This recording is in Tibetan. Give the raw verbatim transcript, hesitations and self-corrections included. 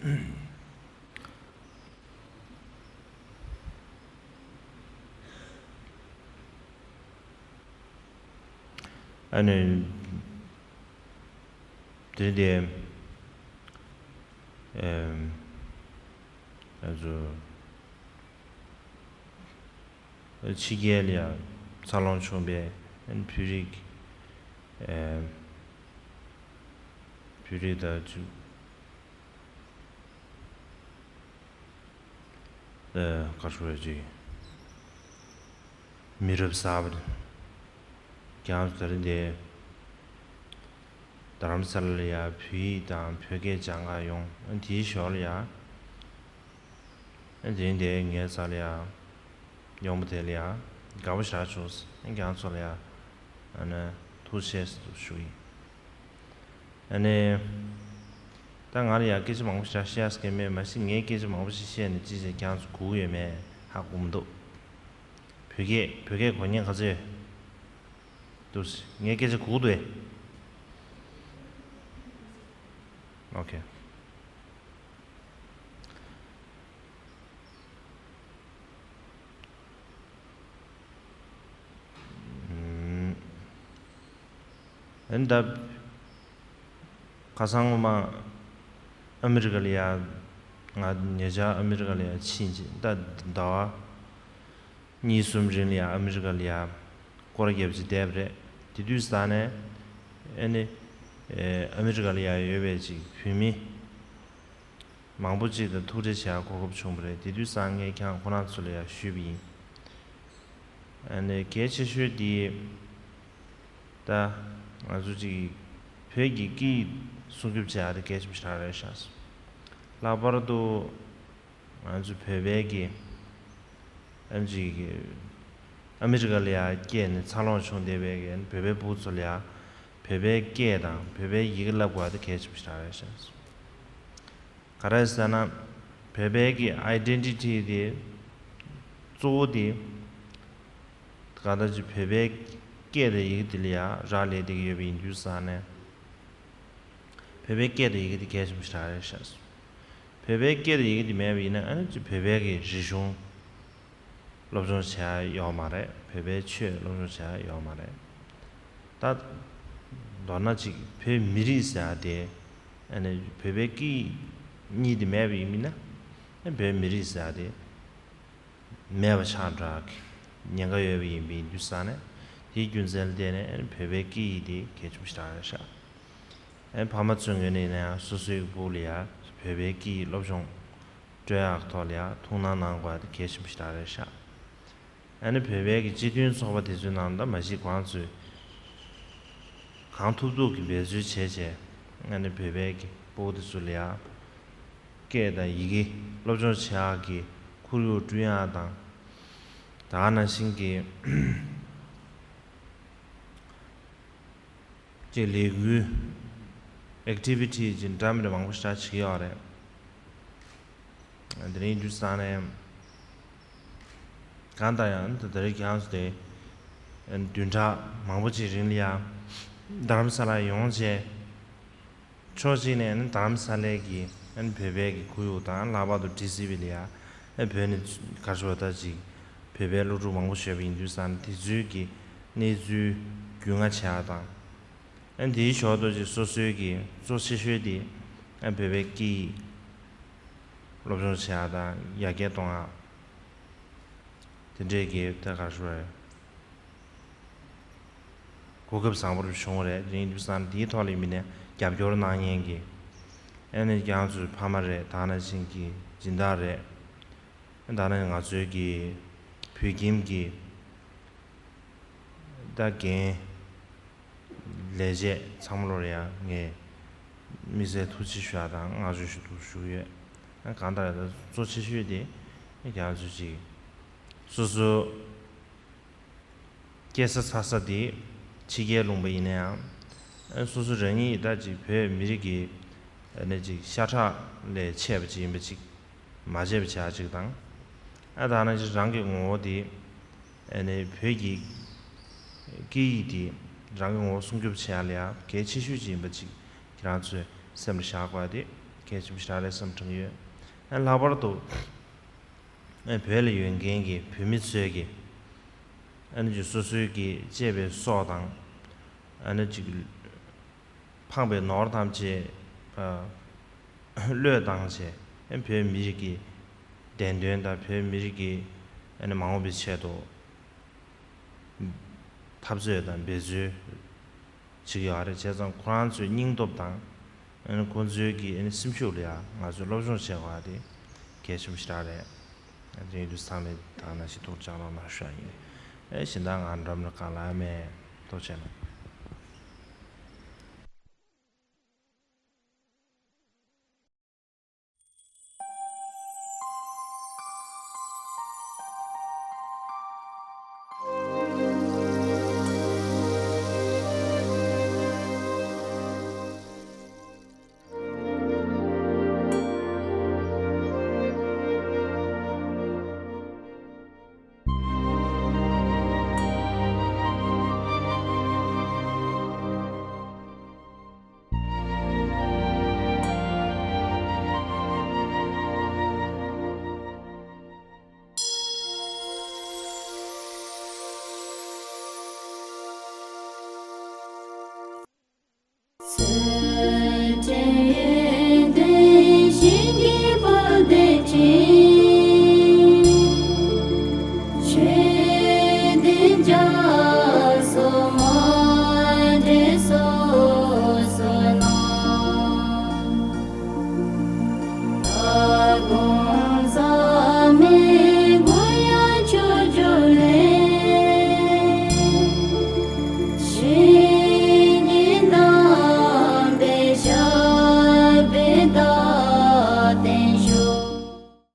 ཨ་ནི་དེ་དེ་ཨེམ་ཨ་ཚོ་ཕྱི་རྒྱལ་ལ་ཡང་འཚར་ལོངས་བྱུང་བའི་བོད་རིགས་ཨེམ་བོད་རིགས་དང་ཅིག་ཨ་ག་རེ་ཟེར་དགོས་རེད། ཅིག་མི་རབས་གསར་པ་ཀྱང་ད་རིང་འདིར་རྡ་རམ་ས་ལ་ལ་ཡ་བོད་ཡིག་དང་བོད་སྐད་སྦྱང་གར་ཡོང་། ཨ་དེའི་ཞོར་ལ་ཡ་ཨ་དེ་རིང་འདིར་ངའི་རྩ་ལ་ཡ་ཡོང་བ་དེ་ལ་ཡ་དགའ་པོ་ཞེ་དྲག་བྱུང་། ཨ་ཁྱེད་རང་ཚོ་ལ་ཡ་ཨ་ནི་ཐུགས་རྗེ་ཆེ་ཞུ་གི་ཡིན། ཨ་ནི། ད་ང་ལ་ཡང་སྐད་ཆ་མང་པོ་ཞིག་བཤད་ས་གི་མེད། མ་གཞི་ངས་སྐད་ཆ་མང་པོ་ཞིག་བཤད་ནས་ཅི་བྱས་ཀྱང་ཚོ་གོ་གི་ཡོད་མེད་ཧ་གོ་མི་འདུག་བོད་སྐད་བོད་སྐད་གོ་མཁན་ག་ཚོད་འདུག་ངས་སྐད་ཆ་གོ་གི་འདུག་ཨེ། ཨོ་ཁེ། ཨུམ། ཨན་ད་ཁ་སང་ངོ་མ་ཨ་མི་རི་ཀ་ལ་ཡ་ང་ཉེ་ཆར་ཨ་མི་རི་ཀ་ལ་ཡ་ཕྱིན་ཅིག་ད་ཟླ་བ་གཉིས་གསུམ་རིང་ལ་ཡ་ཨ་མི་རི་ཀ་ལ་ཡ་སྐོར་ར་བརྒྱབ་ཅིག་བསྡད་པ་རེད། དེ་དུས་ས་ནས་ཨ་ནི་ཨ་མི་རི་ཀ་ལ་ཡ་ཡོད་པའི་ཅིག་བོད་མི་མང་པོ་ཅིག་དང་ཐུག་འཕྲད་བྱེད་ཡག་གོ་སྐབས་བྱུང་བ་རེད། དེ་དུས་སང་ངས་ཀྱང་ཁོ་རང་ཚོ་ལ་ཡང་ཞུས་པ་ཡིན། ཨ་ནི་གལ་ཆེ་ཤོས་དེ་ད་ང་ཚོ་ཅིག་བོད་ཀྱི་སྐད་ཡིག་སྲུང་སྐྱོབ་བྱེད་ཡག་དེ་གལ་ཆེན་པོ་ཞེ་དྲག་རེད་ཤག་ལྷག་པར་དུ་ང་ཚོ་བོད་པའི་གི་ཨ་ནི་ཅིག་ཨ་མི་རི་ཀ་ལ་ཡ་སྐྱེས་ནས་འཚར་ལོངས་བྱུང་བསྡད་པའི་གི་བོད་པའི་ཕྲུ་གུ་ཚོ་ལ་ཡ་བོད་པའི་སྐད་དང་བོད་པའི་ཡི་གེ་བསླབ་དགོས་པ་དེ་གལ་ཆེན་པོ་ཞིག་རེད་ཤག་ག་རེ་ཟེར་ན་བོད་པའི་གི་ཨའི་ཌེན་ཊི་ཊི་དེ་གཙོ་བོ་དེ་གང་ལྟར་ཅིག་བོད་པའི་སྐད་དང་ཡི་གེ་དེ་ལ་ཡ་རག་ལས་བསྡད་ཀྱི་ཡོད་པ་ཡིན་དུས་ཙང་ནས་བོད་པའི་སྐད་དང་ཡི་གེ་དེ་གལ་ཆེན་པོ་ཞིག་རེད་ཤག་བོད་པའི་སྐད་དང་ཡི་གེ་དེ་མེད་པ་ཡིན་ན་ཨ་ནི་ཅིག་བོད་པའི་གི་རིག་གཞུང་སློབ་སྦྱོང་བྱེད་ཡ་ཡོད་མ་རེད། བོད་པའི་ཆོས་སློབ་སྦྱོང་བྱེད་ཡ་ཡོད་མ་རེད། ད་མདོར་ན་ཅིག་བོད་མི་རིགས་ཟེར་ཡ་དེ་ཨ་ནི་བོད་པའི་སྐད་ཡིག་གཉིས་དེ་མེད་པ་ཡིན་ན་ཨ་བོད་མི་རིགས་ཟེར་ཡ་དེ་མེད་པ་ཆགས་འགྲོ་ཡ་གི་ཉེན་ཁ་ཡོད་པ་ཡིན་པ་ཡིན་དུས་ཙང་ནས་དེའི་རྒྱུ་མཚན་ལ་བརྟེན་ནས་ཨ་ནི་བོད་པའི་སྐད་ཡིག་དེ་གལ་ཆེན་པོ་ཞིག་རེད་ཤག་ཨ་ནི་ཕ་མ་ཚོའི་ངོས་ནས་ཡིན་ན་ཡང་སོ་སོའི་སྤུ་གུ་ལ་ཡ་བོད་པའི་སྐད་ཡིག་སློབ་སྦྱོང་སྤྲོད་ཡག་ཐོག་ལ་ཡ་ཐུགས་སྣང་གནང་དགོས་པ་དེ་གལ་ཆེན་པོ་ཞིག་རེད་ཤག་ཨ་ནི་བོད་པའི་གི་སྤྱི་མཐུན་ཚོགས་པ་དེ་ཚོའི་ནང་ད་མ་གཞི་ཁོང་ཚོས་གང་ཐུབ་ཐུབ་ཀྱི་འབད་རྩོལ་བྱས་བྱས་ཨ་ནི་བོད་པའི་གི་ཕྲུ་གུ་དེ་ཚོ་ལ་ཡ་སྐད་དང་ཡི་གེ་སློབ་སྦྱོང་བྱེད་ཡག་གི་ཁོར་ཡུག་བསྐྲུན་ཡག་དང་། ད་ག་ནང་བཞིན་གྱི་ཅིག་ལས་འགུལ་ཨེག་ཊི་བི་ཊི་ཅིག་འདྲ་མི་འདྲ་མང་པོ་ཞིག་བྱེད་ཀྱི་ཡོད་རེད། དེ་རིང་དུས་སང་ནས་གང་ལྟར་ཡང་ད་ད་རེས་ཀྱང་དེ་བདུན་ཕྲག་མང་པོ་ཅིག་རིང་ལ་ཡང་རྡ་རམ་ས་ལ་ཡོང་བྱས། ཕྱོགས་གཅིག་ནས་ནི་རྡ་རམ་ས་ལའི་གི་ཨ་ནི་བོད་པའི་གི་ཁོར་ཡུག་དང་ལྷག་པར་དུ་ཊི་སི་ཝི་ལ་ཡ་ཨ་བོད་ནས་ག་རེ་ཟེར་བ་ད་ཅིག་བོད་པའི་སློབ་ཕྲུག་མང་པོ་ཡོད་པ་ཡིན་དུས་ཙང་དེ་ཚོའི་གི་གནས་ཚུལ་རྒྱུས་མངའ་བྱེད་ཡག་དང་། ཨ་ནི་དེའི་ཞོར་དུ་ཅིག་སོ་སོའི་གི་གཙོ་ཆེ་ཤོས་དེ་ཨ་བོད་པའི་སྐད་ཡིག་སློབ་སྦྱོང་བྱེད་ཡག་དང་ཡར་རྒྱས་གཏོང་ཡག་དེ་འདྲའི་གི་ད་ག་རེ་ཟེར་བ་རེད། གོ་སྐབས་བཟང་པོ་བྱུང་བ་རེད། དེ་ཡིན་དུས་ཙང་འདིའི་ཐོག་ལ་མི་སྣ་རྒྱབ་སྐྱོར་གནང་མཁན་གྱི་ཨ་ནི་ཁྱེད་རང་ཚོའི་ཕ་མ་རེད། ད་ནང་བཞིན་གྱི་སྦྱིན་བདག་རེད། ད་ནི་ང་ཚོའི་གི་བོད་ཁྱིམ་གྱི་ད་འགན་ལས་བྱེད་ཚང་མ་ལོ་ལ་ཡང་ངས་དམིགས་བསལ་ཐུགས་རྗེ་ཆེ་ཞུ་ཡག་དང་བསྔགས་བརྗོད་ཞུ་འདུག་ཞུ་གི་ཡོད། ཨ་གང་ལྟར་ད་གཙོ་ཆེ་ཤོས་དེ་ཁྱེད་རང་ཚོ་ཅིག་སོ་སོ། སྐྱེས་ས་འཚར་ས་དེ་ཕྱི་རྒྱལ་ལུང་པ་ཡིན་ན་ཡང་། ཨ་སོ་སོ་རང་ཉིད་ད་ཅིག་བོད་མི་རིགས་ཀྱི་ཨ་ནི་ཅིག་ཤ་ཁྲག་ལས་ཆད་པ་ཅིག་ཡིན་པ་ཅིག་མ་བརྗེད་པ་བྱ་ཅིག་དང་། ཨ་ད་ནང་བཞིན་རང་གི་ངོ་བོ་དེ་ཨ་ནི་བོད་ཀྱི་སྐད་ཡིག་དེ་རང་གི་ངོ་བོ་སྲུང་སྐྱོབ་བྱེད་ཡག་ལ་ཡང་གལ་ཆེ་ཤོས་ཅིག་ཡིན་པ་ཅིག་ཁྱེད་རང་ཚོས་སེམས་ལ་བཞག་དགོས་པ་དེ་ གལ་ཆེན་པོ་ཞིག་རེད་བསམ་དྲན་གྱི་ཡོད། ཨ་ལྷག་པར་དུ་ཨ་བོད་ལ་ཡོད་མཁན་གྱི་བོད་མི་ཚོས་ཀྱི་ཨ་ནི་ཅིག་སོ་སོའི་གི་གཅེས་པའི་སྲོག་དང་ཨ་ནི་ཅིག་འཕངས་པའི་ནོར་ཐམས་ཅད་ཨ་བློས་བཏང་བྱས། ཨ་བོད་མི་རིགས་ཀྱི་བདེན་དོན་དང་བོད་མི་རིགས་ཀྱི་ཨ་ནི་མ་འོངས་པའི་ཆེད་དུ་འཐབ་རྩོད་དང་འབད་རྩོལ་བྱེད་ཀྱི་ཡོད་རེད། བྱས་ཙང་ཁོ་རང་ཚོའི་སྙིང་སྟོབས་དང་ཨ་ནི་ཁོང་ཚོའི་གི་ཨ་ནི་སེམས་ཤུགས་ལ་ཡང་ང་ཚོས་སློབ་སྦྱོང་བྱེད་དགོས་པ་དེ་གལ་ཆེན་པོ་ཞེ་དྲག་རེད། དེ་ཡིན་དུས་ཚང་མས་ད་ནང་བཞིན་ཐུགས་ལྗགས་ལག་ན་ཤོག་ཡིན། ཨེ་གཞན་དག་ང་འགྲམ་ལ་གང་ལ་མེད། ཐུགས་རྗེ་གནང་།